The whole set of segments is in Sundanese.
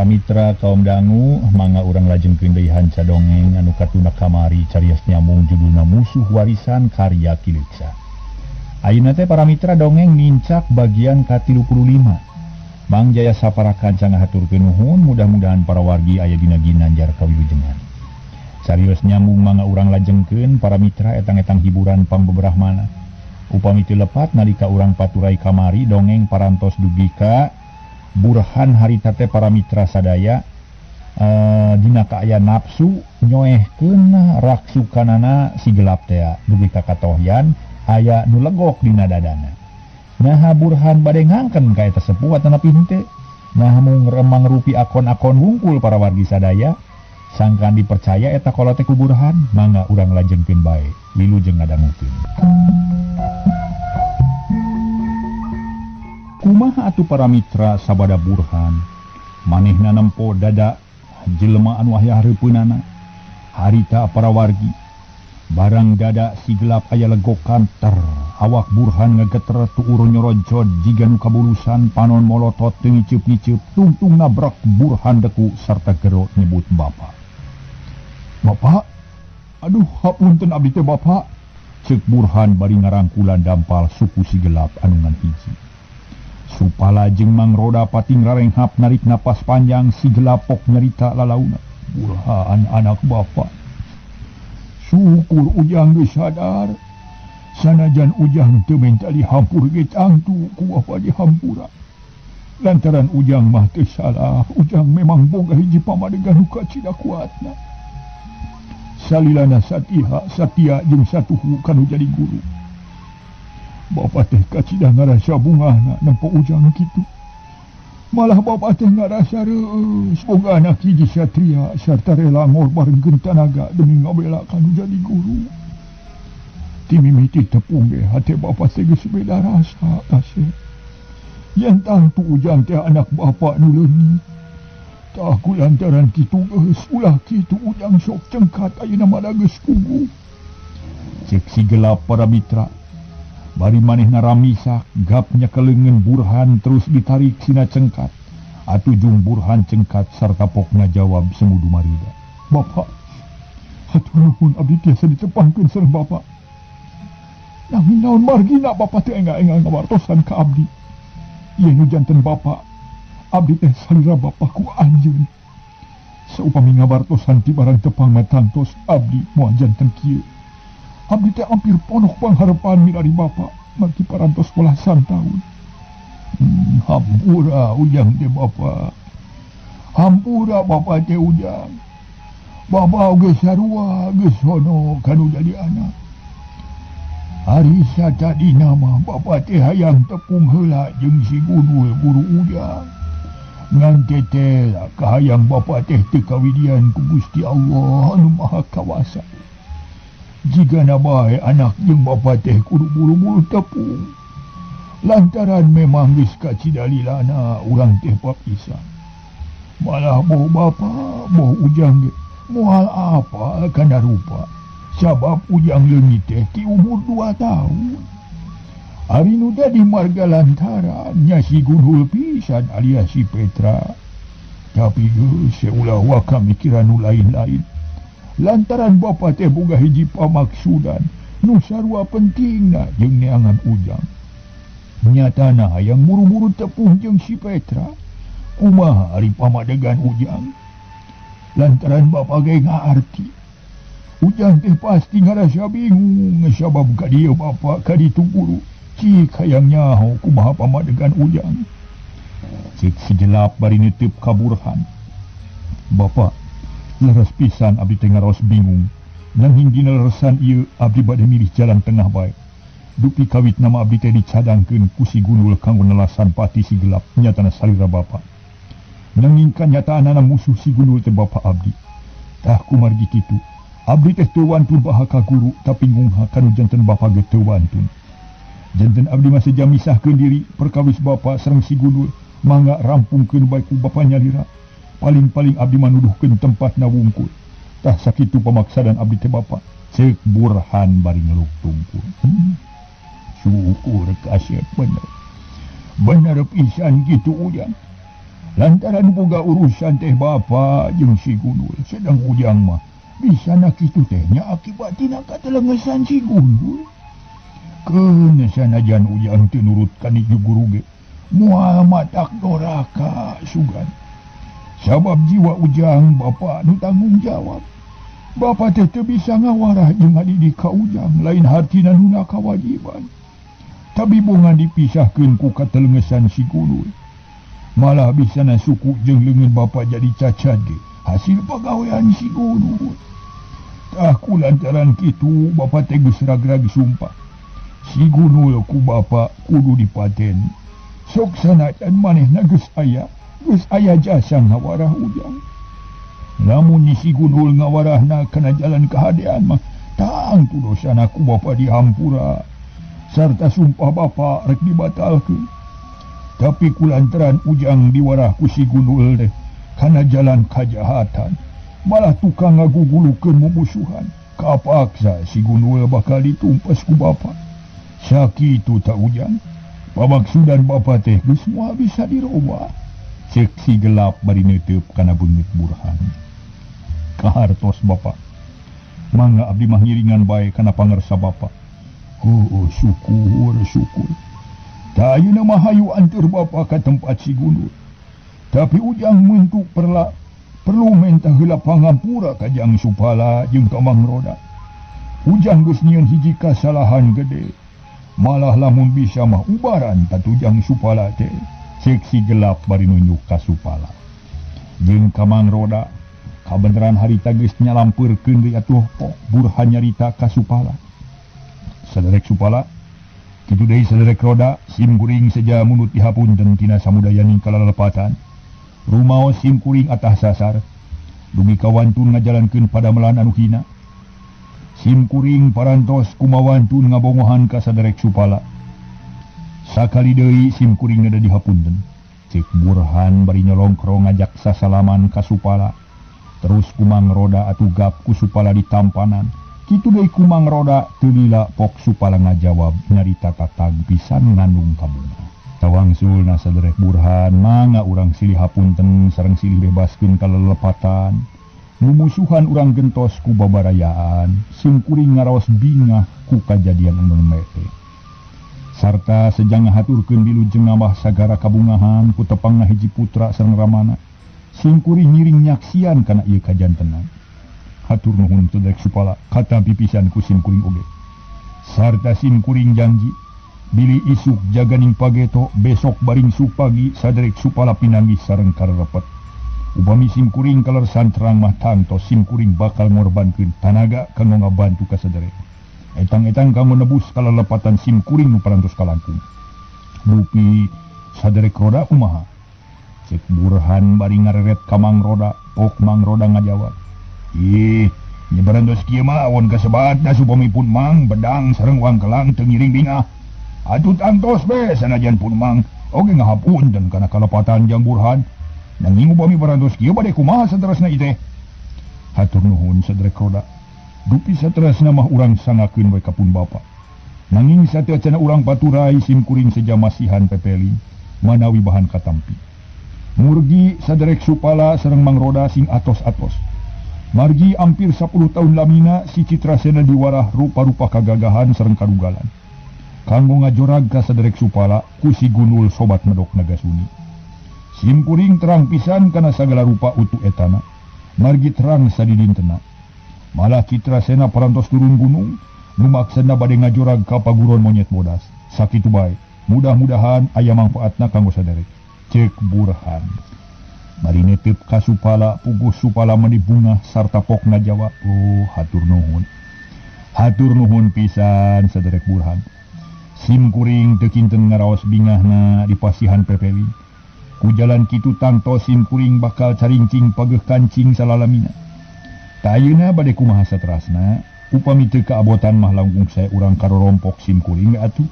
Para mitra kaum dangu mangga urang lajengkeun deui hanca dongeng anu katuna kamari carios nyambung judulna Musuh Warisan karya Ki Leuksa. Ayeuna teh para mitra dongeng nincak bagian ka-35. Mang Jaya sapara kanca ngahaturkeun nuhun, mudah-mudahan para wargi aya dina ginanjar kawilujengan. Carios nyambung mangga urang lajengkeun para mitra etang-etang hiburan pangbeberahmana. Upami teu lepat nalika urang paturai kamari dongeng parantos dugi ka Burhan harita teh para mitra sadaya dina kaayaan nafsu nyoehkeun raksukanana si gelap teh dugi ka katohyan aya nu legok dina dadana. Naha Burhan bade ngangken ka eta sepuh atanapi henteu? Nah mung remang rupi akon-akon wungkul para wargi sadaya sangkan dipercaya eta kolot teh ku Burhan, mangga urang lajengkeun bae wilujeng ngadangukeun. Kumaha atuh para mitra sabada Burhan manehna nempo dada jelema anu aya hareupeunana harita para wargi barang dada si gelap aya legokan ter awak Burhan ngegeter tuur nyorojod jiga nu kabulusan panon molotot teu ngiceup-ngiceup tungtung nabrak Burhan deku sarta gero nyebut bapak. Bapak, aduh hapunten abdi teh bapak, ceuk Burhan bari ngarangkulan dampal suku si gelap anu ngan hiji. Supala jeung Mang Roda pating rarenghap narik napas panjang si gelapok nyarita lalauna. Burhan anak bapak, syukur ujang geus sadar. Sanajan ujang teu minta dihampur ge tangtu ku bapak dihampura. Lantaran ujang mah teu salah, ujang memang boga hiji pamadegan nu kacida kuatna. Salilana satiha satia jeung satuhu kanu jadi guru. Bapak teh kacida ngarasa bungahna nempo ujang kitu. Malah bapak teh ngarasa reueus boga anak hiji satria sarta rela ngorbankeun tanaga demi ngabela kanu jadi guru. Ti mimiti tepung ge hate bapak teh geus beda rasa kasih. Yen tangtu ujang teh anak bapak nu leungit. Tah ku lantaran kitu geus ulah kitu ujang sok cengkat ayeuna mah geus puguh. Cek si gelap para mitra. Bari manehna ramisak, gapnya keleungeun Burhan terus ditarik sina cengkat. Atuh jung Burhan cengkat sarta pokna jawab semudu marida. Bapak, hatur nuhun abdi tiasa ditepangkeun sareng bapak. Nanging naon margina bapak teh enggal-enggal ngawartosan ka abdi. Ieu nu janten bapak, abdi teh salira bapak ku anjeun. Saupami ngawartosan ti barang tepang mah tangtos abdi moal janten kieu. Abdi teh hampir ponok pangharepan milari bapak mangki parantos belasan tahun. Hampura ujang teh bapak. Hampura bapak teh ujang. Bapak oge sarua geus sono kanu jadi anak. Ari satadina mah bapak teh hayang tepung heula jeung si Gundul guru ujang. Ngan teteh kahayang bapak teh teu kawidian ku Gusti Allah anu Maha Kawasa. Jika bae anak jeung bapa teh kudu buru-buru tepung. Lantaran memang geus kacida lilana urang teh papisah. Malah boh bapa boh ujang ge moal apa kana rupa. Sabab ujang leungit teh ti umur 2 tahun. Ari nu dadi marga lantaran nya si Gundul pisan alias si Petra. Tapi geus ulah waka mikiran nu lain-lain. Lantaran bapa teh boga hiji pamaksudan nu sarua pentingna jeung neangan ujang. Nyatana hayang buru-buru tepung jeung si Petra. Kumaha ari pamadegan ujang? Lantaran bapa ge ngaarti. Ujang teh pasti ngarasa bingung sabab ka dieu bapa ka ditu guru. Cik hayang nyaho kumaha pamadegan ujang. Cik si gelap bari nitip ka Burhan. Bapak, leres pisan abdi teh ngaraos bingung. Nanging dina leresan ieu abdi bade milih jalan tengah bae. Dupi kawit nama abdi teh dicadangkeun ku si Gundul kanggo nelasan pati si gelap nyatana salira bapa. Nanging kanyataanana musuh si Gundul teh bapa abdi. Tah kumargi kitu, abdi teh teu wantun baha ka guru tapi ngungha kanu janten bapa ge teu wantun. Janten abdi masih jamisahkeun diri perkawis bapa sareng si Gundul mangga rampungkeun bae ku bapa nyalira. Paling-paling abdi manuduhkeun tempatna wungkul. Tah sakitu pamaksadan abdi teh bapa. Ceuk Burhan bari ngeluk tungkul. Syukur kasih bener. Bener pisan kitu ujang. Lantaran boga urusan teh bapa jeung si Gundul sedang Ujang mah bisa na kitu teh nya akibat tina katelengesan si Gundul. Keun sanajan Ujang teu nurut ka ni guru ge moal matak doraka sugan. Sabab jiwa Ujang bapa nu tanggung jawab. Bapa teh teu bisa ngawarah jeung ngadidik ka Ujang lain hartina nu kawajiban. Tapi bongan dipisahkeun ku katelengesan si Gundul. Malah bisa na suku jeung leungeun bapa jadi cacat ge hasil pagawean si Gundul. Tah ku lantaran kitu bapa teh geus rag-rag sumpah. Si Gundul ku bapa kudu dipaten. Sok sanajan manehna geus aya jasa ngawarah Ujang. Lamun si Gundul ngawarahna kana jalan kahadean mah tangtu dosana ku bapa dihampura sarta sumpah bapa rek dibatalkeun. Tapi kulantaran Ujang diwarah ku si Gundul teh kana jalan kajahatan, malah tukang ngagugulukeun mumusuhan. Kapaksa si Gundul bakal ditumpes ku bapa. Sakitu ta Ujang, pamaksudan bapa teh geus moal bisa dirobah. Cek si gelap bari neuteup kana beungeut Burhan. Kahartos bapa, mangga abdi mah ngiringan bae kana pangersa bapa. Oh, syukur syukur. Ta ayeuna mah hayu anteur bapa ka tempat si Gundul. Tapi Ujang muntu perlu menta heula pangampura ka Jang Supala jeung ka Mang Roda. Ujang geus nyieun hiji kasalahan gede. Malah lamun bisa mah ubaran tatu Jang Supala teh. Cek si gelap bari nunjuk ka Supala jeung ka Mang Roda. Kabeneran harita geus nyalampeurkeun deui atuh pok Burhan nyarita ka Supala. Saderek Supala kitu deui saderek Roda sim kuring seja munut dihapunten tina samudayaning kalalepatan. Rumaos sim kuring atah sasar dugi ka wantun ngajalankeun padamelan anu hina. Sim kuring parantos kumawantun ngabongohan ka saderek Supala. Sakali deui sim kuring neda dihapunten. Cek Burhan bari nyolongkrong ngajak sasalaman ka Supala. Terus kumang Roda atuh gap ku Supala ditampanan. Kitu deui kumang Roda teu lila pok Supala ngajawab nyarita tatag pisan ngandung kabunga. Tawangsulna saderek Burhan mangga urang silih hapunten sareng silih bebaskeun kalelepatan. Mumusuhan urang gentos ku babarayaan, sim kuring ngaraos bingah ku kajadian anu nembe. Sarta sejang ngahaturkeun wilujeng nambah sagara kabungahan ku tepangna hiji putra sareng ramana. Sim kuring ngiring nyaksian kana ieu kajantenan. Hatur nuhun saderek Supala katampi pisan ku sim kuring oge. Sarta sim kuring janji bilih isuk jaganing pageto besok baringsu pagi saderek Supala pinanggih sareng karerepet. Upami sim kuring kalersan terang mah tangtos sim kuring bakal ngorbankeun tanaga kanggo ngabantu ka saderek. Etang-etang kanggo nebus kalelepatan sim kuring nu parantos kalangkung. Mupi saderek Roda kumaha? Cek Burhan bari ngareret ka Mang Roda, pok Mang Roda ngajawab. Ih, nyebaran dos kieu mah awon kasebatna supami pun Mang bedang sareng wangkelang teu ngiring bingah. Atuh tangtos be sanajan pun Mang oge ngahapunten kana kalepatan Jang Burhan. Nanging upami parantos kieu bade kumaha saterasna ieu teh? Hatur nuhun saderek Roda. Dupi saterasna mah urang sangakeun we ka pun bapa. Nanging sateuacanna urang paturai sim kuring seja masihan pepeling manawi bahan katampi. Murgi saderek Supala sareng Mang Roda sing atos-atos. Margi ampir 10 tahun lamina si Citrasena diwarah rupa-rupa kagagahan sareng karugalan. Kanggo ngajorag ka saderek Supala ku si Gundul sobat medok Nagasuni. Sim kuring terang pisan kana sagala rupa utu etana. Margi terang sadidintena. Malah Citrasena parantos turun gunung, nu maksana bade ngajorag ka paguron monyet bodas. Sakitu bae, mudah-mudahan aya mangfaatna kanggo saderek. Cek Burhan. Bari netep ka Supala, puguh Supala meni bungah sarta pok ngajawab. Oh, hatur nuhun. Hatur nuhun pisan saderek Burhan. Sim kuring teu kinten ngaraos bingahna di pasihan pepeling. Ku jalan kitu tangtos sim kuring bakal caringcing pageuh kancing salalamina. Ta ayeuna bade kumaha saterasna, upami teu kaabotan mah langkung sae urang karorompok sim kuring we atuh.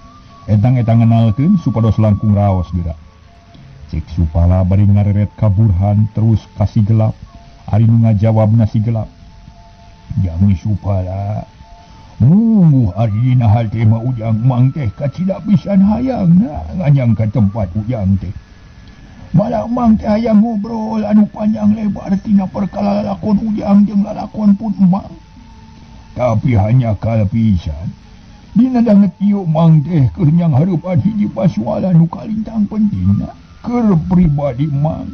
Etang-etang ngenalkeun supados langkung raos geura. Cek Supala bari ngareret ka Burhan terus kasih gelap. Ari nu ngajawabna si gelap. Jangi Supala, mungguh ari dina hate mah Ujang Mang teh kacida pisan hayangna nganyang ka tempat Ujang teh. Malah Mang teh hayang ngobrol anu panjang lebar tina perkara lalakon Ujang jeung lalakon pun Mang. Tapi hanya kal pisan. Dina danget ieu Mang teh keur nyanghareupan hiji pasualan nu kalintang pentingna keur pribadi Mang.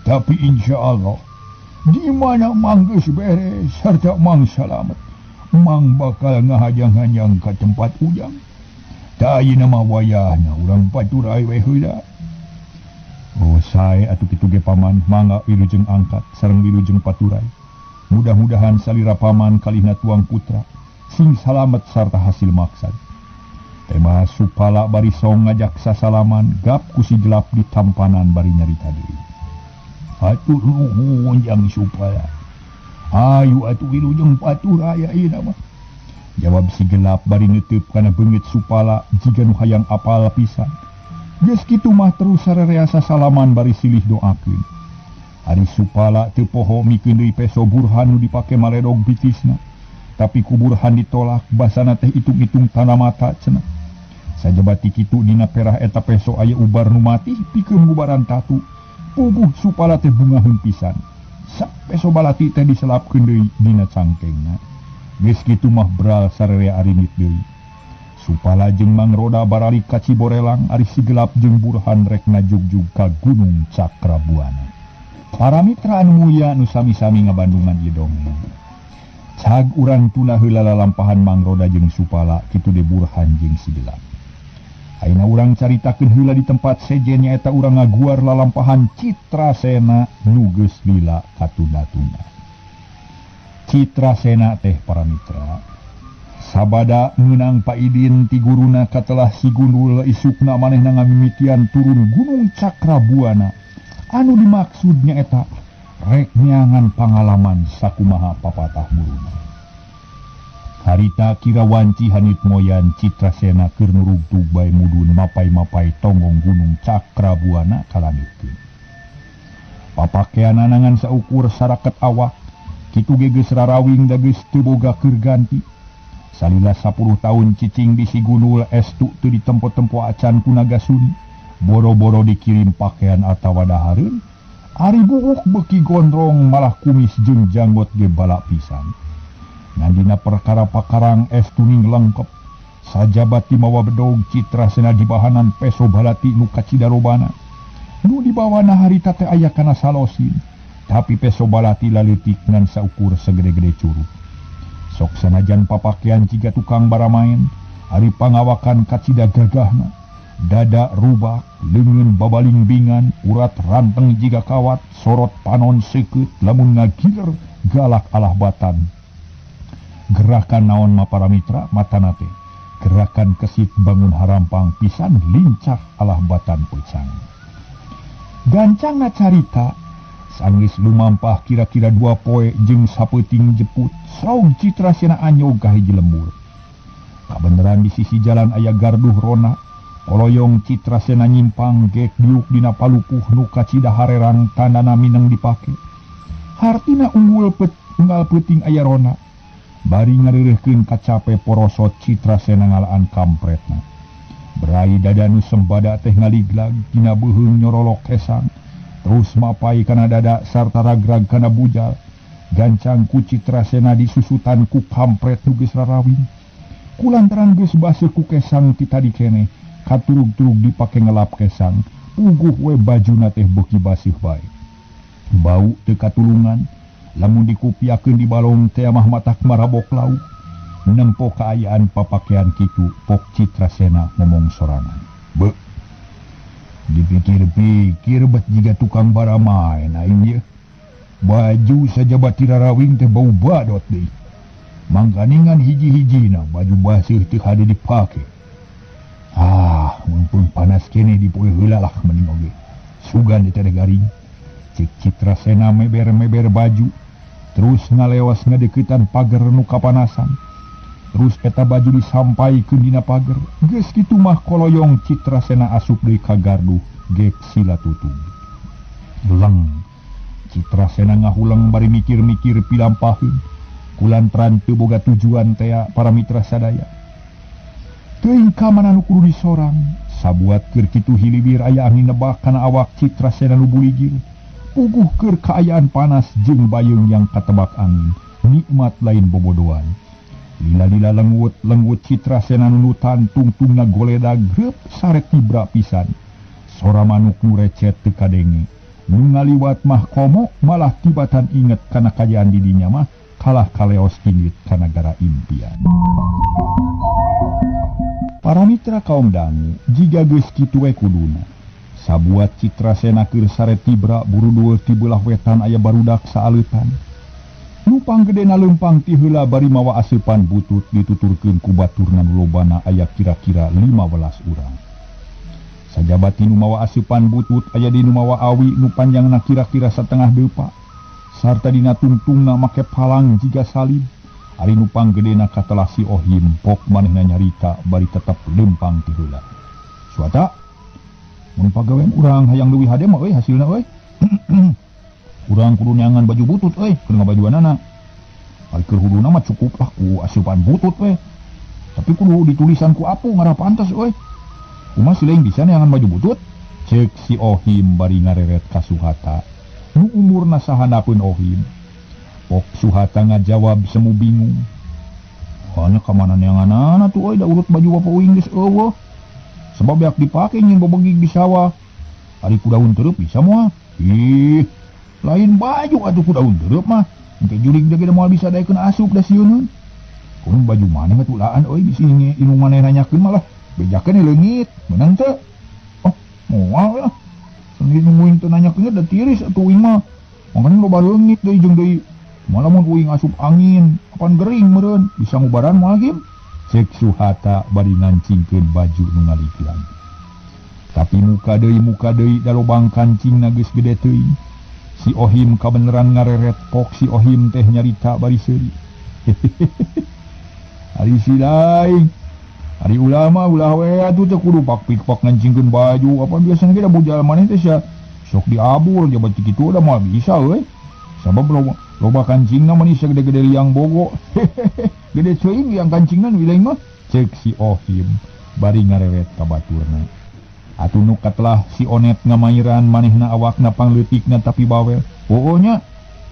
Tapi insyaallah di mana Mang geus beres sarta Mang salamet, Mang bakal ngahajang-hajang ka tempat Ujang. Tah ayeuna mah wayahna urang paturai we heula. Oh sae atuh kitu ge paman, mangga wilujeng angkat sareng wilujeng paturai. Mudah-mudahan salira paman kalihna tuang putra sing salamet sarta hasil maksad. Tema Supala bari song ngajak sasalaman gap ku si gelap di tampanan bari nyarita deui. Hatur nuhun jang Supala. Ayu atuh wilujeng paturai ayeuna mah. Jawab si gelap bari neuteub kana beungeut Supala jiga nu hayang apal pisan. Geus kitu mah terus sarerea sasalaman bari silih doakeun. Ari Supala teu poho mikeun deui peso Burhan nu dipake maledog bitisna. Tapi ku Burhan ditolak basana teh itung-itung tanda mata cenah. Sajabati kitu dina perah eta peso aya ubar nu mati pikeun ngubaran tatu. Puguh Supala teh bungaheun pisan. Sak peso balati teh diselapkeun deui dina cangkengna. Geus kitu mah bral sarerea arinit deui. Supala jeung Mang Roda baralik ka Ciborelang, ari si gelap jeung Burhan rek ngajugjug ka Gunung Cakrabuana. Para mitra anu mulia nu sami-sami ngabandungan ieu dongeng. Cag urang tuna heula lalampahan Mang Roda jeung Supala kitu de Burhan jeung si gelap. Ayeuna urang caritakeun heula di tempat sejen nyaeta urang ngaguar lalampahan Citrasena nu geus lila katunda-tunda. Citrasena teh para mitra sabada meunang paidin ti guruna katelah si gundul isukna manehna ngamimitian turun Gunung Cakrabuana anu dimaksud nyaeta rek neangan pangalaman sakumaha papatah guruna. Harita kira wanci hanit moyan Citrasena keur nurugtug bae mudun mapai-mapai tonggong Gunung Cakrabuana kalangitkeun. Papakeanana ngan saukur saraket awak, kitu ge geus rarawing da geus teu boga keur ganti. Salila 10 tahun cicing di si gundul estu teu ditempo-tempo acan ku nagasuni, boro-boro dikirim pakaian atawa dahareun, ari buuk beuki gondrong malah kumis jeung janggot ge balak pisan. Ngan dina perkara pakarang estu ning lengkep, sajabati mawa bedog Citrasena dibahanan peso balati nu kacidarobana. Nu dibawana harita teh aya kana salosin, tapi peso balati laleutik ngan saukur segede-gede curug. Sok sanajan papakean jiga tukang baramaen, ari pangawakan kacida gagahna, dada rubak, leungeun babalingbingan, urat ranteng jiga kawat, sorot panon seukeut, lamun ngagiler galak alah batan. Gerakan naon ma para mitra matana teh, gerakan kesit bangun harampang pisan lincah alah batan peucang. Gancangna carita sanggeus lumampah kira-kira 2 poe jeung sapeuting jeput, saung Citrasena anyog ka hiji lembur. Kabeneran di sisi jalan aya garduh rona, koloyong Citrasena nyimpang gek diuk dina palupuh nu kacida harerang tandana mineng dipake. Hartina unggul unggal peuting aya rona. Bari ngareureuhkeun kacape porosot Citrasena ngalaan kampretna. Berai dada nu sembada teh ngaliglag dina beuheung nyorolok kesang. Terus mapai kana dada sarta ragrag kana bujal. Gancang ku Citrasena disusutan ku kampret nu geus rarawing. Kulantaran geus baseuh ku kesang ti tadi keneh, katurug-turug dipake ngelap kesang, puguh we bajuna teh beuki baseuh bae. Bau teu katulungan, lamun dikupiakeun di balong teh mah matak marabok lauk. Nempo kaayaan papakean kitu, pok Citrasena ngomong sorangan. Beuh. Dipikir-pikir bet jiga tukang baramaen aing ye. Baju sajabati rarawing teh bau badot deui. Mangkaningan hiji-hijina baju baseuh teu hade dipake. Ah, mumpung panas keneh dipoe heula lah mending oge. Sugan teh garing. Cek Citrasena meber-meber baju, terus ngalewas ngadeukeutan pager nu kapanasan. Terus eta baju disampaikeun dina pager. Geus kitu mah koloyong Citrasena asup deui ka gardu gek sila tutug. Leng Citrasena ngahuleng bari mikir-mikir pilampaheun. Kulantaran teu boga tujuan tea para mitra sadaya. Teuing ka mana nu kudu disorang, Sabuat keur kitu hiliwir aya angin nebak kana awak Citrasena nu buligir. Puguh keur kaayaan panas jeung bayeung yang katebak angin. Nikmat lain bobodoan. Lila-lila lengut-lengut Citrasena nunutan tungtungna goledag greup saret tibra pisan. Sora manuk nu recet teu kadenge. Nu ngaliwat mah komo malah tibatan inget kana kajaan didinya mah kalah kaleos indit kana gara impian. Para mitra kaum dangu jiga geus kitu we kuduna. Sabuat Citrasena keur saret tibra burudul ti beulah wetan aya barudak saaleutan. Nu panggedena leumpang ti heula bari mawa aseupan butut dituturkeun ku baturna nu lobana aya kira-kira 15 urang. Sajabati nu mawa aseupan butut aya di nu mawa awi nu panjangna kira-kira satengah deupa. Sarta dina tungtungna make palang jiga salib. Ari nu panggedena katelah si Ohim pok manehna nyarita bari tetep leumpang ti heula. Suata mun pagawean urang hayang leuwih hade mah euy hasilna euy. Urang kudu neangan baju butut euy, keur ngabajuanana. Ari keur huduna mah cukup lah ku asupan butut we. Tapi kudu ditulisan ku apu ngarah pantes euy. Kumaha si lain bisa neangan baju butut? Ceuk si Ohim bari ngareret ka Suhata. Nu umurna sahanapeun Ohim. Pok Suhata ngajawab semu bingung. Hanya ka mana neanganana tuh euy da urut baju bapa uing geus eueuh. Sebab beak dipake nyin bebegig di sawah. Ari ku daun tereup bisa moal. Ih, lain baju atuh ku daun tereup mah. Engke jurig deui ge moal bisa daekeun asup da sieuneun. Kun baju maneh mah tulaan euy bisi indung maneh nanyakeun malah bejakeun leungit, meunang teu? Oh, moal lah. Sendiri nungguin teu nanyakeun da tiris atuh uing mah. Mangkana loba leungit deui jeung deui. Malah mun uing asup angin, apan gering meureun, bisa ngubaran moal him. Cek Suhata bari ngancingkeun baju nu ngaliklan. Tapi muka deui da lobang kancingna geus gede teuing. Si Ohim kabeneran ngareret pok si Ohim teh nyarita bari seuri. Ari si lain, ari ulama ulah we atuh teh kudu pak-pikpak ngancingkeun baju. Apa biasana ge da bujal maneh teh sia sok diabur jabat kitu da moal bisa euy. Sabab loba kancingna mah sagede-gede liang bogo. Gede ceuing liang kancingna nu lain mah. Ceuk si Ohim bari ngareret ka baturna. Atuh nu katelah si Onet ngamairan manehna awakna pangleutikna tapi bawel. Heueuh nya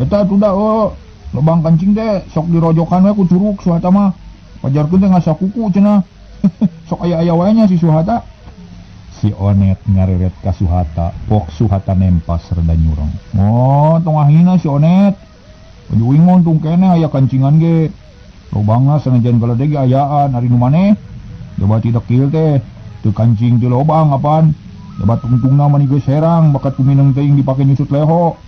eta atuh da heuh lobang kancing teh sok dirojokan we ku curug Suhata mah. Pajarkeun teh ngasa kuku cenah. Sok aya-aya wae nya si Suhata. Si Onet ngareret ka Suhata, pok Suhata nempas rada nyurong. Oh, tong ahina si Onet. Baju uing mah untung keneh aya kancingan ge. Lobangna sanajan galedeg ayaan ari nu maneh. Jabat dekil teh teu kancing teu lobang apaan. Jabat tungtungna mah geus herang bakat kumineng teuing dipake nyusut leho.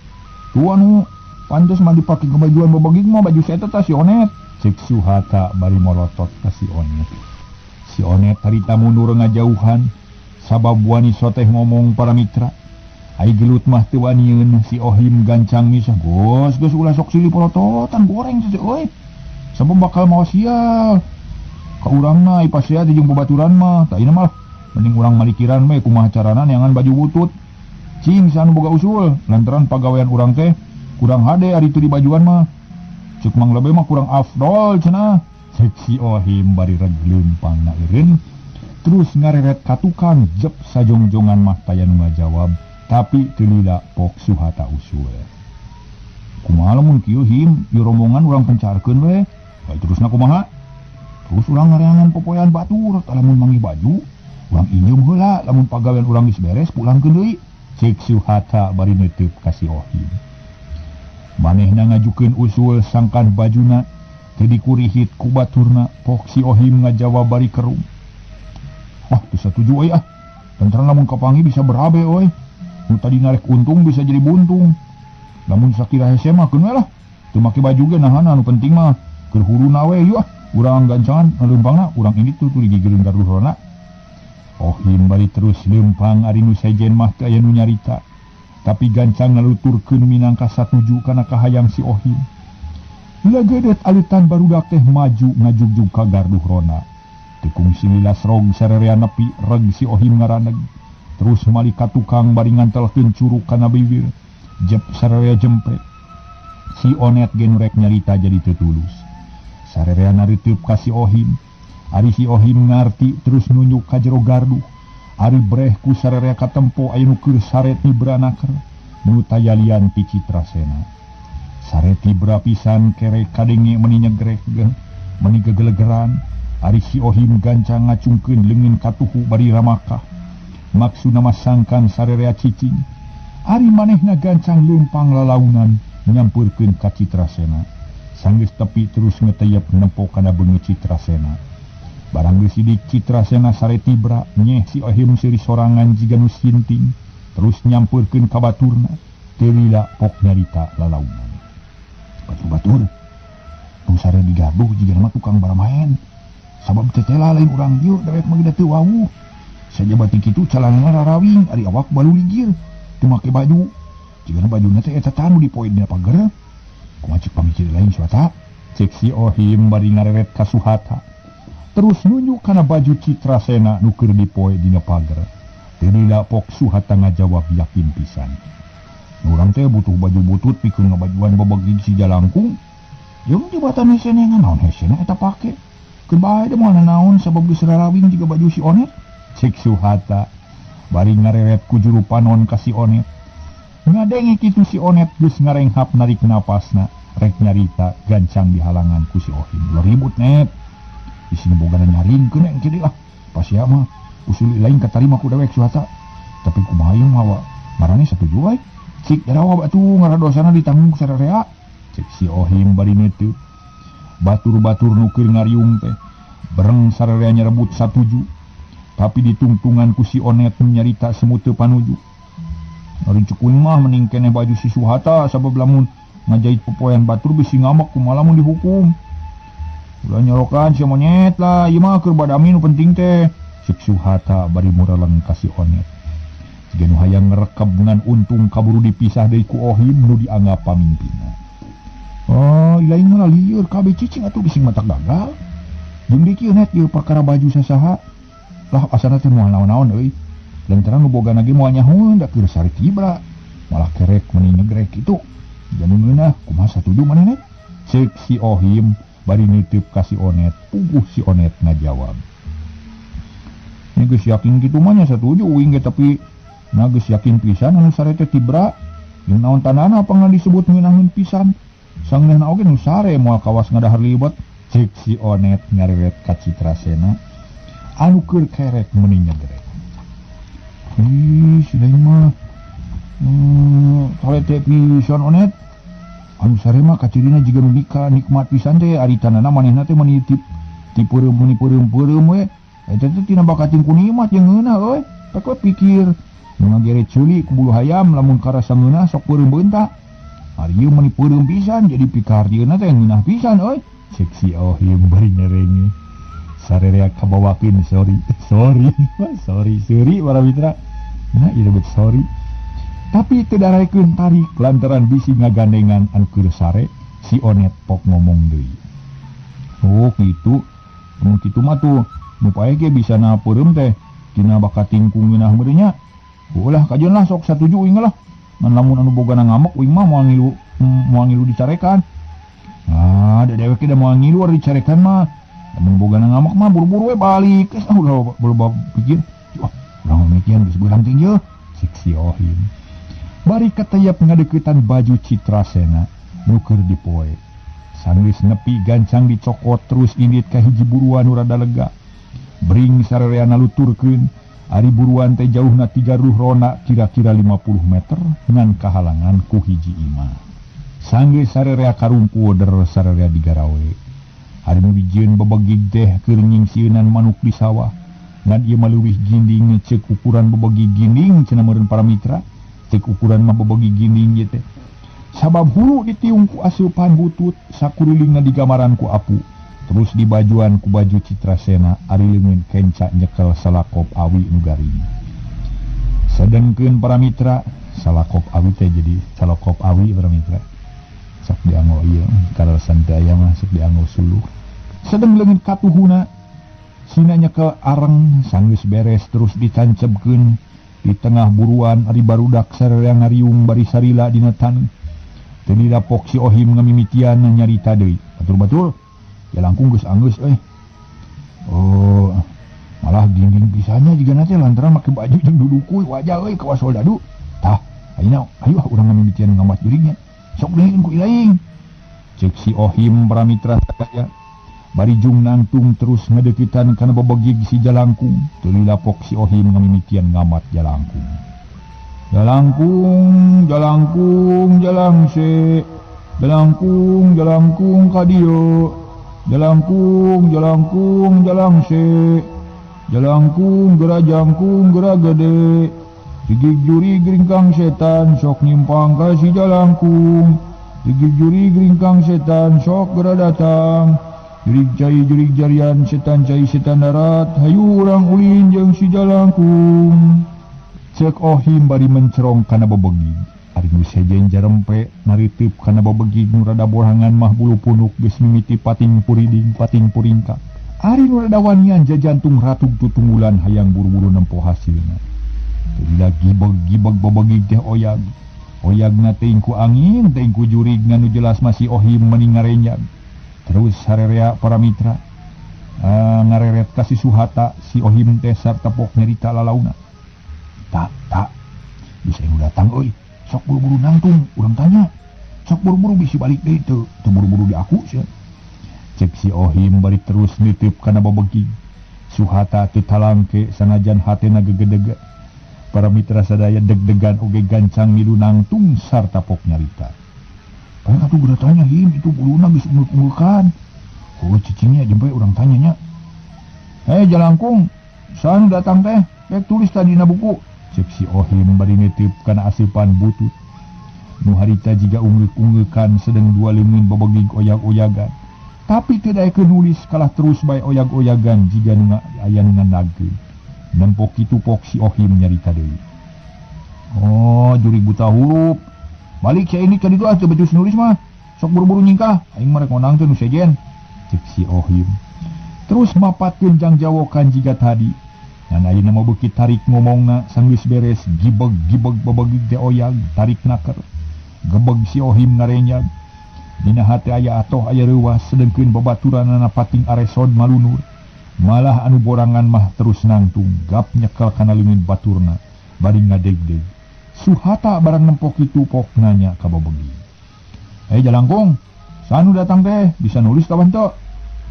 Tuh anu pantes mah dipake kebajuan babagig mah baju si eta tah si Onet. Ceuk Suhata bari molotot ka si Onet. Si Onet harita mundur ngajauhan. Sabab wani soteh ngomong para mitra. Ai gelut mah teu wanieun si Ohim gancang misah. Gos geus ulah sok silih polototan goreng teh euy. Sabab bakal mawa sial. Ka urangna ipasea teh jeung babaturan mah. Tah ieu mah mending urang malikiran we kumaha carana neangan baju butut. Cing anu boga usul lantaran pagawean urang teh kurang hade ari teu dibajuan mah. Ceuk Mang Lebe mah kurang afdol cenah. Ceuk si Ohim bari reg leumpang na eureun. Terus ngareret ka tukang jep sajongjongan mah taya nu ngajawab tapi teu lila pok Suhata usul. Kumaha lamun kieu him ieu rombongan urang pencarkeun we. Bae terusna kumaha? Terus urang ngareangan popoean batur tah lamun manggih baju urang injeum heula lamun pagawean urang geus beres pulangkeun deui. Ceuk Suhata bari neuteub ka si Ohim. Manehna ngajukeun usul sangkan bajuna teu dikurihit ku baturna pok si Ohim ngajawab bari kerung. Wah, teu satuju euy ah. Lantaran lamun kapanggih bisa berabe euy. Nu tadi narek untung bisa jadi buntung. Lamun sakira hese mah keun we lah. Teu make baju ge nahana nu penting mah keur huruna we yeuh ah. Urang gancangan leumpangna urang ini tuh digigireun garduhna. Ohim bari terus leumpang ari nu sejen mah teu aya nu nyarita. Tapi gancang ngaluturkeun minangka satuju kana kahayang si Ohim. Legedet alutan barudak teh maju ngajugjug ka garduh rona. Tekung similas rog sarerea nepi reg si Ohim ngaraneg. Terus mali ka tukang bari ngantelkeun curug kana bibir. Jep sarerea jempe. Si Onet ge nu rek nyarita jadi teu tulus. Sarerea nareuteub ka si Ohim. Ari si Ohim ngarti terus nunjuk ka jero garduh. Ari breh ku sararea katempo aya nu keur sare tibra naker nu tayalian ti Citrasena. Sare tibra pisan kere kadenge meni nyegrek meni gegelegeran. Ari si Ohim gancang ngacungkeun leungeun katuhu bari ramakah. Maksudna masangkan sararea cicing. Ari manehna gancang leumpang lalaunan nyampeurkeun ka Citrasena. Sanggeus tepi terus ngeteyep nempo kana beungeut Citrasena. Barang geus sidik Citrasena sare tibra nyeh si Ohim seuri sorangan jiga nu sinting terus nyampeurkeun ka baturna teu lila pok nyarita lalaunan. Batur-batur nu sare digaduh jiga mah tukang baramaen. Sabab tetela lain urang dieu dewek mah geus teu wawuh. Sajaba ti kitu calanana rarawing ari awak baluligir teu make baju. Jigana bajuna teh eta tanu dipoe dina pager. Kumaha cek pamikir lain suata? Cek si Ohim bari ngareret ka Suhata. Terus nunjuk kana baju Citrasena nu keur dipoe dina pager. Teu lila pok Suhata ngajawab yakin pisan. Urang teh butuh baju butut pikeun ngabajuan babagi si jalangkung. Jeung jabatan hesene naon hesene eta pake. Keun bae da moal nanaon sabab geus rarawing jiga baju si Onet. Cek Suhata bari ngareret ku juru panon ka si Onet. Ngadenge kitu si Onet geus ngarenghap narik napasna rek nyarita gancang dihalangan ku si Ohim. Ulah ribut net. Isina bogana nyaringkeun engke deui ah. Pasia mah usul lain katarima ku dewek Suhata. Tapi kumaha ieu mawa marane satuju wae. Cik darawa batu ngaradosana ditanggung ku sararea. Cek si Ohim bari neuteut. Batur-batur nu keur ngariung teh bereng sararea nyarebut satuju. Tapi ditungtungan ku si Onet nyarita semu teu panuju. Ari cek kuing mah mending keneh baju si Suhata sabab lamun ngajait popoean batur bisi ngamek kumaha lamun dihukum. Ulah nyorokan si monyet lah, ieu mah keur badami nu penting teh. Cek Suhata bari mureleng ka si Onet. Jiga nu hayang ngerekeb ngan untung kaburu dipisah deui ku Ohim nu dianggap pamimpinna. Oh, lain mah lieur kabeh cicing atuh bisi matak gagal. Jeung dikieu net ieu perkara baju sasaha. Lah asana teh moal naon-naon euy. Lantaran nu bogana ge moal nyahoeun da keur sare tibra. Malah kerek meni nyegrek kitu. Janu ngeunah kumaha satuju maneh net? Cek si Ohim bari nitip ka si Onet, puguh si Onet ngajawab. Nya geus yakin kitu mah nya satuju uing ge tapi na geus yakin pisan anu sare teh tibra. Jeung naon tandana pangna disebut ngeunaheun pisan. Sangeunahna oge nu sare moal kawas ngadahar libet. Cek si Onet ngareret ka Citrasena anu keur kerek meni nyegrek. Ih, si lain mah sare teh pisan Onet. Anu sare mah kacirina jiga nu nikah nikmat pisan teh ari tanana manehna teh meni ti peureum meni peureum-peureum we. Eta teh tina bakating ku nikmat jeung ngeunah euy. Pek we pikir nu ngagere ceuli ku bulu hayam lamun karasa ngeunah sok peureum beunta. Ari ieu meni peureum pisan jadi pikardieuna teh ngeunah pisan euy. Cek si Ohim bari nyerenge. Sarerea kabawakeun sorry sorry sorry sorry para mitra. Nah ieu disebut sorry. Tapi teu daraekeun tarik lantaran bisi ngagandengan anu keur sare si Onet pok ngomong deui. Oh kitu, mun kitu mah tuh nu pae ge bisa na peureum teh tina bakating ku ngeunah meureun nya. Ulah kajeun lah sok satuju uing lah. Ngan lamun anu bogana ngamek uing mah moal ngilu dicarekan. Ah, da dewek ge da moal ngilu ari dicarekan mah. Lamun bogana ngamek mah buru-buru we balik. Geus ah ulah loba pikir. Wah, urang mikian geus beurang teh ieu. Cek si Ohim. Bari katayap ngadeukeutan baju Citrasena nu keur dipoe. Sanggeus nepi gancang dicokot terus indit ka hiji buruan nu rada lega. Bring sarerea naluturkeun, ari buruan teh jauhna 3 rona kira-kira 50 meter ngan kahalangan ku hiji imah. Sanggeus sarerea karumpul der sarerea digarawe. Ari nu dijieun bebegig teh keur nyingsieunan manuk di sawah. Ngan ieu mah leuwih ginding ceuk ukuran bebegig ginding cenah meureun para mitra. Cek ukuran mah bebegi ginding ieu teh. Sabab hulu ditiung ku aseupan butut, sakurilingna digamaran ku apu. Terus dibajuan ku baju Citrasena ari leungeun kenca nyekel salakop awi nu garing. Sedengkeun para mitra, salakop awi teh jadi salakop awi para mitra. Sok dianggo ieu kaleresan teh aya mah sok dianggo suluh. Sedeng leungeun katuhuna sina nyekel areng sanggeus beres terus dicancebkeun di tengah buruan ari barudak sararea ngariung bari sarila dina taneuh. Teu dilapok si Ohim ngamimitian nyarita deui. Batur-batur ya langkung geus anggeus euy. Oh, malah ginding Bisanya juga nanti lantaran make baju jeung dudukuy wajah euy kawas soldadu. Tah, ayeuna ayo urang ngamimitian ngamat jurignya. Sok deui ku ilaing. Cek si Ohim para mitra sadaya. Bari jung nangtung terus ngadeukeutan kana bebegig si Jalangkung. Teu lapok si Ohim ngamimitian ngamat Jalangkung. Jalangkung, jalangkung, jalangse. Jalangkung, jalangkung ka dieu. Jalangkung, jalangkung, jalangse. Jalangkung geura jangkung geura gede. Gigig jurig ringkang setan sok nyimpang ka si Jalangkung. Gigig jurig ringkang setan sok geura datang. Jurig cai jurig jarian setan cai setan darat. Hayu urang ulin jeung si Jalangkung. Cek Ohim bari mencerong kana bebegig. Ari nu sejen jarempe nariteup kana bebegig nu rada borangan mah bulu punuk geus mimiti pating puriding pating puringka. Ari nu rada wanian jajantung ratug tutunggulan hayang buru-buru nempo hasilna. Teu gibeg-gibeg bebegig teh oyag. Oyagna teuing ku angin teuing ku jurig nganu jelas masih Ohim meni ngarenyag. Terus harerea para mitra ngareret ka si Suhata si Ohim teh sarta pok nyarita lalauna. Tak, tak. Bisa nu datang euy. Sok buru-buru nangtung, urang tanya. Sok buru-buru bisi balik deui teu buru-buru di aku sia. Cek si Ohim bari terus nitip kana bebegig. Suhata teu talangke sanajan hatena gegedege. Para mitra sadaya deg-degan oge gancang milu nangtung sarta pok nyarita. Paling atuh geura tanya him itu buluna geus ungeuk-ungeukan. Oh cicingnya jempe urang tanya nya. "Hei Jalangkung, saha nu datang teh? Rek tulis tadi na buku." Cek si Ohim bari nitip kana aseupan butut. Nu harita jiga ungeuk-ungeukan sedeng dua leungeun bebegig oyag-oyagan. Tapi teu daekeun nulis kalah terus bae oyag-oyagan jiga nu aya nu ngandagkeun. Nempo kitu pok si Ohim nyarita deui. "Oh, jurig buta huruf. Balik sia ini ka ditu ah teu becus nulis mah. Sok buru-buru nyingkah, aing mah rek ngonang teh nu sejen." Cek si Ohim. Terus mapatkeun jangjawokan jiga tadi. Ngan ayeuna mah beuki tarik ngomongna sanggeus beres gibeg-gibeg bebegig teh oyag tarik naker. Gebeg si Ohim ngarenyag. Dina hate aya atoh aya reuwas sedengkeun babaturanana pating aresod malunur. Malah anu borangan mah terus nangtung gap nyekel kana leungeun baturna bari ngadegdeg. Suhata barang nempo kitu pok nanya ka bebegig. "Hei Jalangkung, sanu datang teh bisa nulis kawan teu?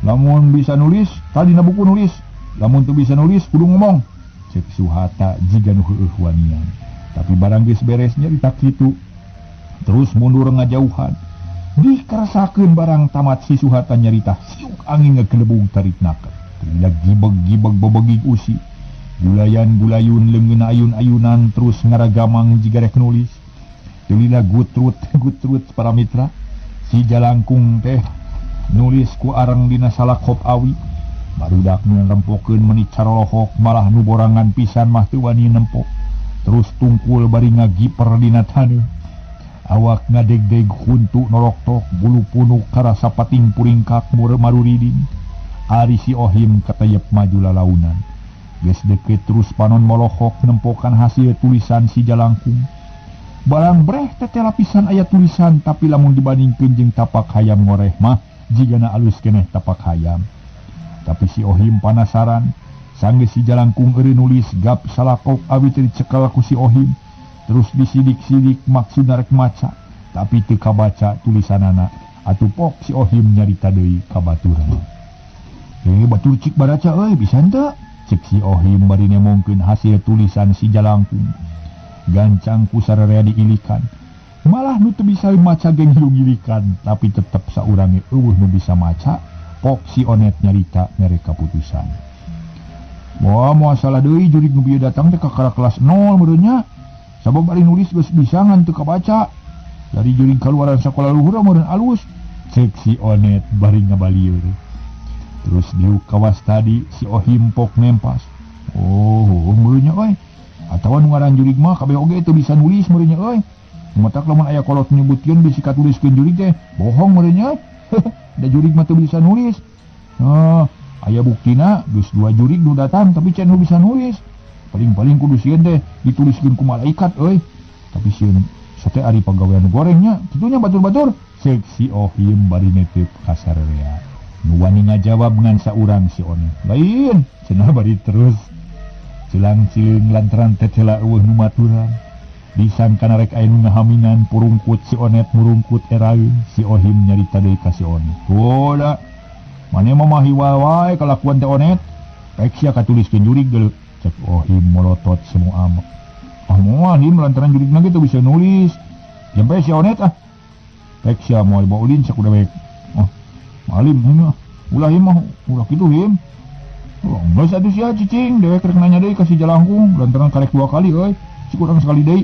Lamun bisa nulis, tadi na buku nulis. Lamun teu bisa nulis kudu ngomong." Cek Suhata jiga nu heueuh wanian. Tapi barang geus beres nyarita kitu terus mundur ngajauhan. Dikeresakeun barang tamat si Suhata nyarita siuk angin ngagelebug tarik naker. Teu gibeg-gibeg bebegig usi. Gulayan-gulayun leungeun ayun-ayunan terus ngaragamang jiga rek nulis. Teu lila gutrut-gutrut para mitra. Si Jalangkung teh nulis ku areng dina salakop awi. Barudak nu nempokeun meuni carolohok malah nu borangan pisan mah teu wani nempo. Terus tungkul bari ngagiper dina taneuh. Awak ngadegdeg huntu noroktok bulu punuk karasa pating puringkak maruriding. Ari si Ohim katayep maju lalaunan. Geus deukeut terus panon molohok nempokan hasil tulisan si Jalangkung. Barang breh teh lapisan aya tulisan tapi lamun dibandingkeun jeung tapak hayam ngoreh mah jigana alus keneh tapak hayam. Tapi si Ohim panasaran, sanggeus si Jalangkung eureun nulis gap salakok awi teh dicekel ku si Ohim. Terus disidik-sidik maksudna rek maca, tapi teu kabaca tulisanana. Atuh pok si Ohim nyarita deui ka baturna. "Batur cik baraca euy bisa henteu?" Cek si Ohim bari nemongkeun hasil tulisan si Jalangkung. Gancang ku sararea diilikan. Malah nu teu bisa maca ge ngilikan, tapi tetep saurang ge eueuh nu bisa maca. Pok si Onet nyarita mere kaputusan. "Wah, moal salah deui jurig nu bieu datang teh kakara kelas 0 meureun nya. Sabab ari nulis geus bisa ngan teu kabaca. Dari jurig kaluaran sakola luhur meureun alus." Cek si Onet bari ngabalieur. Terus diuk kawas tadi si Ohim pok nempas. "Oh, meureun nya euy. Atawa nu ngaran jurig mah kabeh oge teu bisa nulis meureun nya euy. Matak lamun aya kolot nyebutkeun bisi katuliskeun jurig teh, bohong meureun nya. Da jurig mah teu bisa nulis. Nah, aya buktina geus dua jurig nu datang tapi can nu bisa nulis. Paling-paling kudu sieun teh dituliskeun ku malaikat euy. Tapi sieun sate ari pagawean gorengnya, kitunya batur-batur." Cek si Ohim bari nitip ka sarerea. Nu wani ngajawab ngan saurang si Onet. "Lain," cenah bari terus Cilang-cileung lantaran tetela eueuh nu maturan. Disangkana rek aya nu ngahaminan purungkut si Onet murungkut eraeun si Ohim nyarita deui ka si Onet. Tuh da. Mane mah hiwal wae kalakuan teh Onet. Rek sia katuliskeun jurig geuleuh. Cek Ohim molotot semu amek. Ah moal him lantaran jurigna ge teu bisa nulis. Jampe si Onet ah. Rek sia moal bawa ulin sakuda bae. Oh, malim him ah. Ulah him mah ulah kitu him. Oh, geus atuh sia cicing dewek rek nanya deui ka si Jalangkung lantaran karek 2 kali euy. Si kurang sekali deui.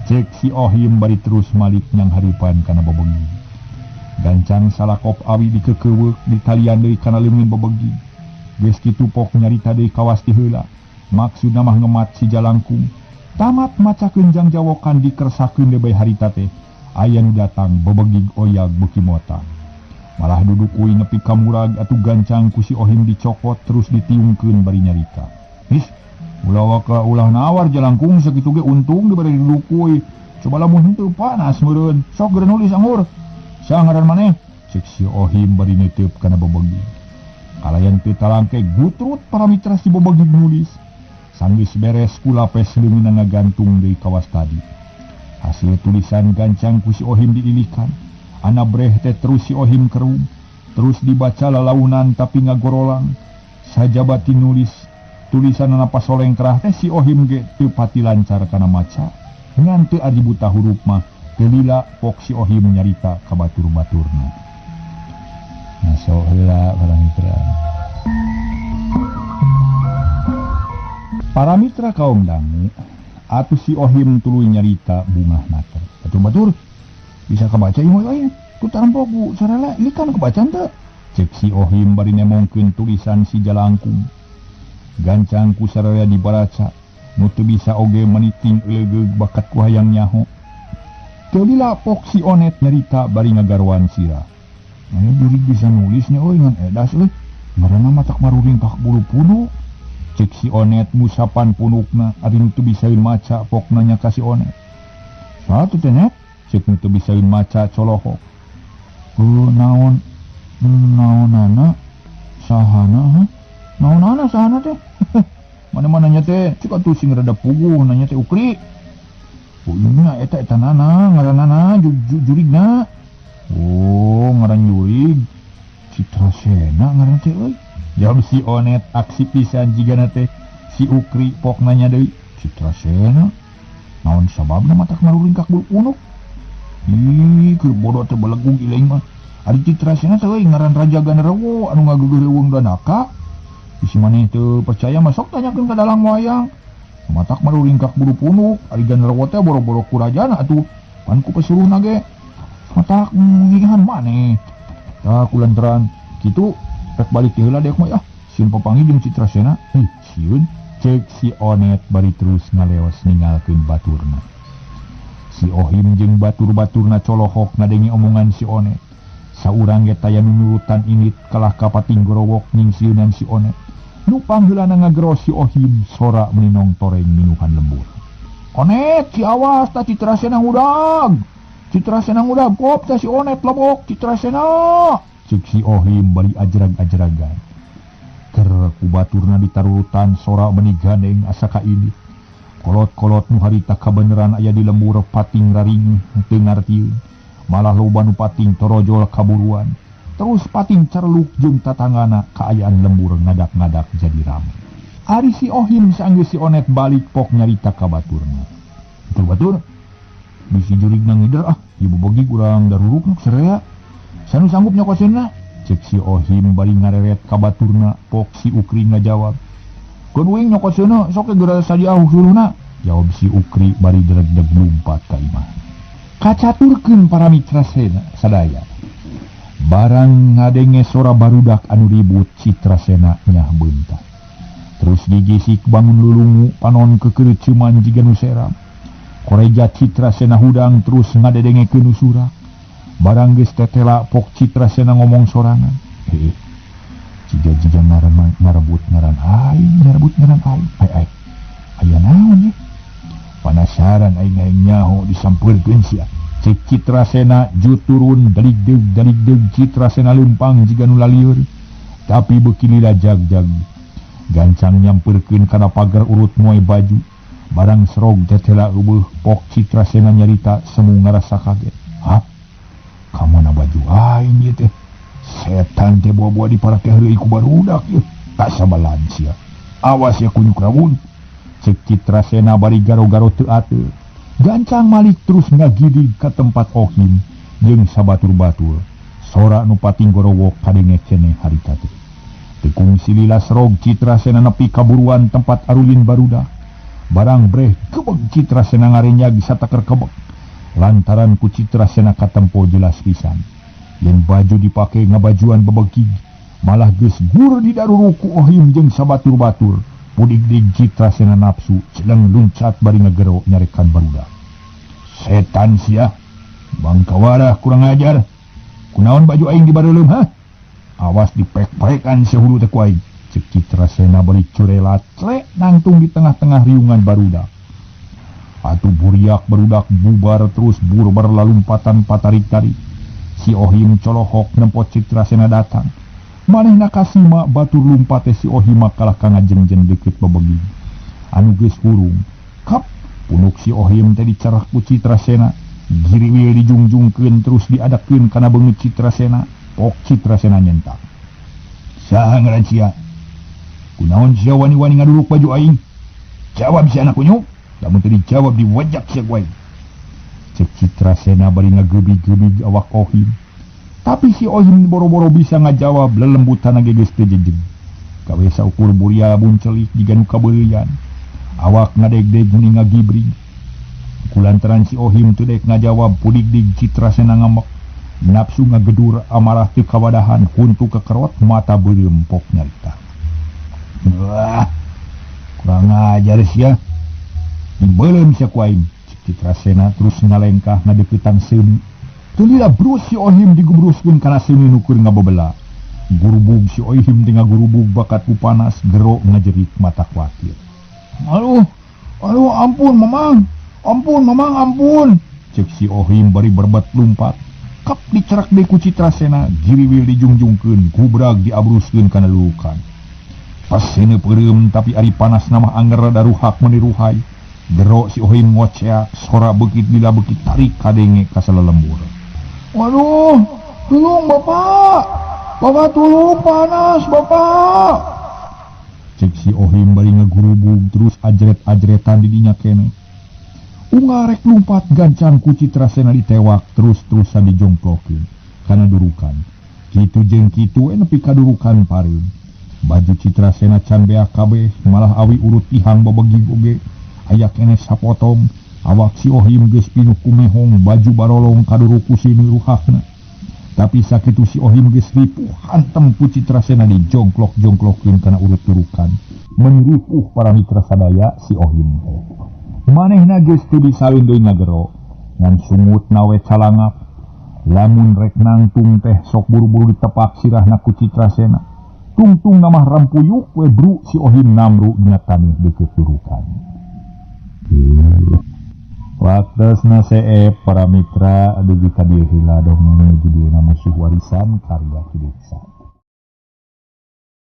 Cek si Ohim bari terus malik nyang haripan kana bebegi. Gancang salakop awi dikekeuweuk ditalian deui kana leungeun bebegi. Geus kitu pok nyarita deui kawas ti heula. Maksudna mah ngemat si Jalangkung. Tamat macakeun jangjawokan dikersakeun deui bae harita teh. Aya nu datang bebegig oyag beuki mota. Malah duduk uing nepi ka murag atuh gancang ku si Ohim dicokot terus ditiungkeun bari nyarita. His, ulah waka ulah nawar Jalangkung sakitu ge untung dibari dudukui. Coba lamun henteu panas meureun. Sok geura nulis anggur. Saha ngaran maneh? Cek si Ohim bari neuteup kana bebegi. Kalayan teu talangke gutrut para mitra si bebegi nulis. Sanggeus beres ku lapes leungeunna ngagantung deui kawas tadi. Hasil tulisan gancang ku si Ohim diilihkan. Ana breh teh terus si Ohim kerung. Terus dibaca lalaunan tapi ngagorolang. Sajabati nulis tulisanana pasoleng kerah teh si Ohim ge teu pati lancar kana maca. Ngan teu ari buta hurup mah teu lila pok si Ohim nyarita ka batur-baturna. Nah sok heula para mitra. Para mitra kaum dangu atuh si Ohim tuluy nyarita bungahna teh. Batur-batur bisa kebaca ieu mah euy. Ku tarampo ku sarala likan kebaca teu? Cek si Ohim bari nemongkeun tulisan si Jalangkung. Gancang ku sararea dibaraca. Nu teu bisa oge meniting eulegeug bakat ku hayang nyaho. Teu lila pok si Onet nyarita bari ngagarwan sira. Anu jurig bisa nulisnya euy ngan edas euy. Ngaranna matak maruring ka bulu punuk. Cek si Onet musapan punukna ari nu teu bisaeun maca pok nanya ka si Onet. Saha teh Net? Cek nu teu bisaeun maca colohok. Naon naonana sahana heuh? Naonana sahana teh? Mana-mananya teh cek atuh sing rada puguh nanya teh Ukri. Oh nya eta etanana ngaranana jurigna. Oh ngaran jurig Citrasena ngaran teh euy. Jawab si Onet aksi pisan jigana teh si Ukri pok nanya deui Citrasena. Naon sababna matak maruringkak bulu punuk? Ih, keur bodoh teh belegung ileung mah. Ari Citrasena teh euy ngaran Raja Ganderewo anu ngageugeuh leuweung Danaka. Bisi maneh teu percaya mah sok tanyakeun ka dalang wayang. Matak maruringkak bulu punuk, ari Ganderewo teh boro-boro ku rajana atuh. Pan ku pesuruhna ge. Matak ngihan maneh. Tah kulantaran kitu rek balik ti heula deuk mah ah. Sieun papanggih jeung Citrasena. Ih, sieun. Cek si Onet bari terus ngaleos ninggalkeun baturna. Si Ohim jeung batur-baturna colohok ngadenge omongan si Onet. Saurang ge taya nu nurutan init kalah ka pating gorowok nyingsieunan si Onet. Nu pangheulana ngagero si Ohim sora meninong toreng minuhan lembur. Onet, si awas ta Citrasena ngudag. Citrasena ngudag kop ta si Onet lebok Citrasena. Cek si Ohim bari ajrag-ajragan. Ker ku baturna ditarurutan sora meni gandeng asa ka ini. Kolot-kolot nu harita kabeneran aya di lembur pating raring teu ngartieun. Malah loba nu pating torojol kaburuan. Terus pating cerluk jeung tatangana kaayaan lembur ngadak-ngadak jadi rame. Ari si Ohim saanggeus si Onet balik pok nyarita ka baturna. Batur-batur bisi jurigna ngider ah, ieu bebegi urang daruruk serea. Sanu sanggup nyokoseunna? Cek si Ohim bari ngareret ka baturna pok si Ukri ngajawab. Keun uing nyokoseunna sok geura saja suluhna. Jawab si Ukri bari dregdeg lumpat ka imah. Kacaturkeun para mitra sadaya. Barang ngadenge sora barudak anu ribut Citrasena nyah beunta. Terus digisik bangun lulungu panon kekereuceuman jiga nu seram. Koreja Citrasena hudang terus ngadedengekeun nu surak. Barang geus tetela pok Citrasena ngomong sorangan. Heuh. Jiga-jiga ngarebut ngaran aing, ngarebut ngaran aing. Ai ai. Aya naon ye? Panasaran aing aing nyaho disampeurkeun sia. Cek Citrasena ju turun daligdeug daligdeug Citrasena leumpang jiga nu lalieur. Tapi beuki lila jag-jag. Gancang nyamperkeun kana pagar urut moe baju. Barang serog tetela eueuh pok Citrasena nyarita semu ngarasa kaget. Hah? Ka mana baju aing ieu teh? Setan teh bawa-bawa diparake heureuy ku barudak ieu. Kasabalan sia. Awas ya kunyuk rawun. Cek Citrasena bari garo-garo teu ateu. Gancang malik terus ngagidig ka tempat Ohim jeung sabatur-batur. Sora nu pating gorowok kadenge keneh harita teh. Teu kungsi lila serog Citrasena nepi kaburuan tempat arulin barudak. Barang breh kebeg Citrasena ngarenyag sataker kebeg. Lantaran ku Citrasena katempo jelas pisan. Yen baju dipake ngabajuan bebegig, malah geus gur didaruruk ku Ohim jeung sabatur-batur. Pudig-dig Citrasena nafsu celeng luncat bari ngagero nyarekan barudak. Setan sia, bangkawarah kurang ajar. Kunaon baju aing dibareuleum ha? Awas dipek-pekan sia hulu teh ku aing. Cek Citrasena bari curelat clek nangtung di tengah-tengah riungan barudak. Atuh buriak barudak bubar terus burbar lalumpatan patarik-tarik. Si Ohim colohok nempo Citrasena datang. Manehna kasima batur lumpat teh si Ohim kalah ka ngajengjen deukeut bebegi. Anu geus hurung. Kap punuk si Ohim teh dicerak ku Citrasena. Giriwil dijungjungkeun terus diadakeun kana beungeut Citrasena. Pok Citrasena nyentak. Saha ngaran sia? Kunaon sia wani-wani ngaduruk baju aing? Jawab si anak kunyuk. Lamun teu dijawab diwajak sia ku aing. Cek Citrasena bari ngagebig-gebig awak Ohim. Tapi si Ohim boro-boro bisa ngajawab lelembutan ge geus teu jejeg. Gawe saukur buria buncelik jiga nu kabeuleuyan. Awak ngadegdeg meni ngagibrig. Kulantaran si Ohim teu dek ngajawab pudig-dig Citrasena ngamek. Nafsu ngagedur amarah teu kawadahan huntu kekerot mata beureum pok nyarita. Wah, kurang ajar sia. Dibeuleum sia ku aing. Cek Citrasena terus ngalengkah ngadeuketan seuni. Teu lila brus si Ohim digubruskeun kana seuni nu keur ngabebela. Gurubug si Ohim teh ngagurubug bakat ku panas gero ngajerit mata kuatir. Aduh, aduh ampun mamang. Ampun mamang ampun. Cek si Ohim bari berbet lumpat. Kap dicerak deui ku Citrasena, giriwil dijungjungkeun, gubrag diabruskeun kana lulukan. Pas seuneu peureum tapi ari panas mah anger daruhak meuni ruhai. Gero si Ohim ngoceak, sora beukit lila beukit tarik kadenge ka salalembur. Waduh, tulung bapak. Bapak tulung panas bapak. Cek si Ohim bari ngagurubug terus ajret-ajretan di dinya keneh. Ungarek lumpat gancang ku Citrasena ditewak terus-terusan dijongklokeun kana durukan. Kitu jeung kitu we nepi ka durukan pareum. Baju Citrasena can beak kabeh malah awi urut tihang babegig oge. Aya keneh sapotong. Awak si Ohim geus pinuh ku mehong baju barolong kaduruk ku si ruhakna. Tapi sakitu si Ohim geus ripuh hantem ku Citrasena dijongklok-jongklokeun kana urut durukan. Meni ripuh para mitra sadaya si Ohim teh. Manehna geus teu disalin deui ngagero. Ngan sungut nawe calangap. Lamun rek nangtung teh sok buru-buru ditepak sirahna ku Citrasena. Tungtung namah rampuyuk we bru si Ohim namru dina taneuh deukeut durukan. Waktosna seep para mitra dugi ka dieu heula dongeng judulna Musuh Warisan karya Ki Deksa.